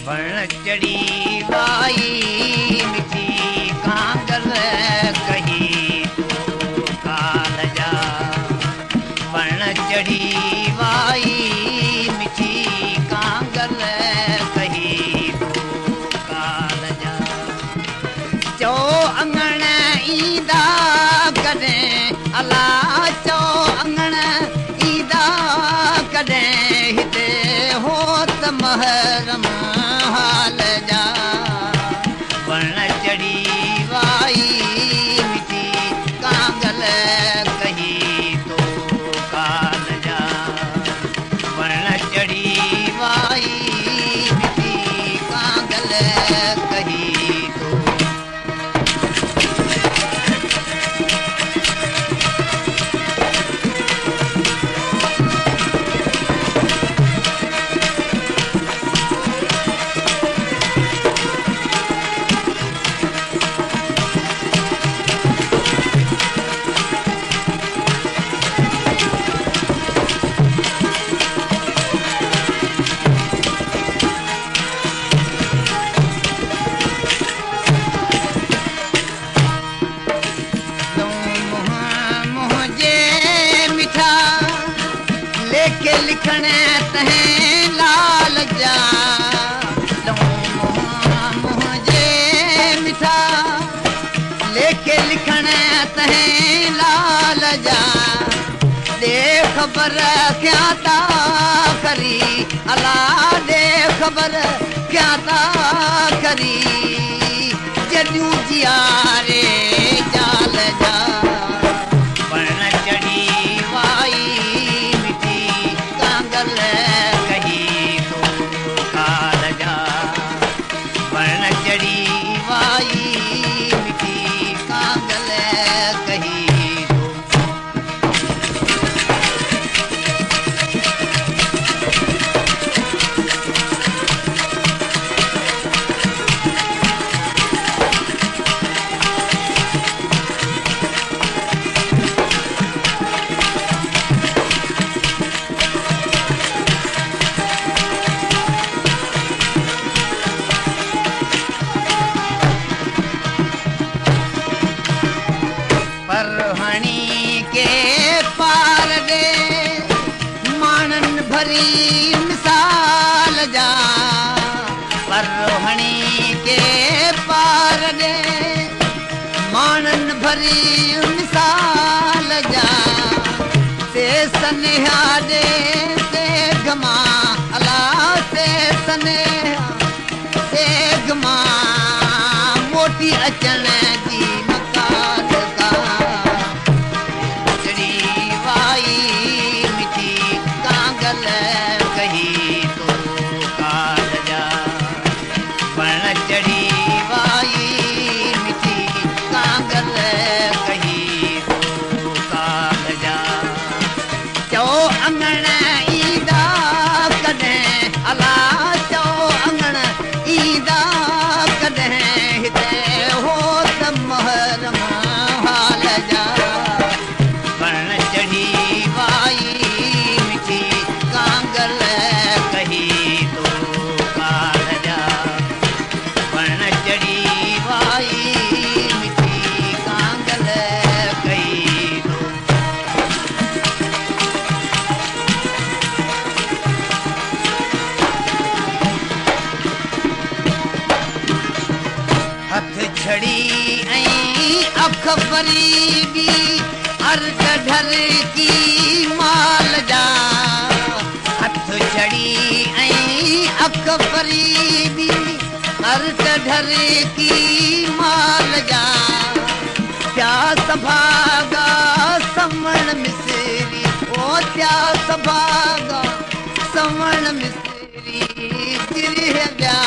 वण चढ़ी वाई मिठी कांगल कही तो काल जा। वण चढ़ी वाई मिठी कांगल कही तो काल जा। चो अंगण ईंदा कॾहिं अला, चो अंगण ईंदा कॾहिं हिते होत महरम हाल जा। वण चढ़ी वाई मिठी कांगल कही तो काल जा। वण चढ़ी वाई मिठी कांगल कही तो। लेखे लिखण तंहिं लाल जा। मुंहिंजे मिठा लेखे लिखण तंहिं लाल जा। ॾे ख़बर ख्याता खरी अला, ॾे ख़बर ख्याता खरी जॾियूं जियारे जाल जा। वण चढ़ी वाई मिठी कांगल कही तो काल जा। वण चढ़ी वाई मिठी कांगल कही तो। परहणी के पार दे माणन भरी मिसाल जा। परहणी के पार दे माणन भरी मिसाल जा। से सनेहा दे से गमा अला, से सनेहा से गमा मोटी अचण जी मकाल का। चढ़ी वाई मिठी कांगल कही तो काल जा। वण चढ़ी वाई मिठी कांगल कही तो काल जा। चो अंगण ईंदा कॾहिं अला, चो अंगण ईंदा कॾहिं हिते होत महरम हाल जा। वण चढ़ी वाई मिठी कांगल कही तो काल जा। वण चढ़ी वाई मिठी कांगल कही तो। हथ छड़ी ऐं अख फरीबी अर्ज ढर की माल जा। हथ छड़ी ऐं अख फरीबी अर्ज ढर की माल जा। प्यास भागा समण मिसरी, ओ प्यास भागा समण मिसरी चिरह व्या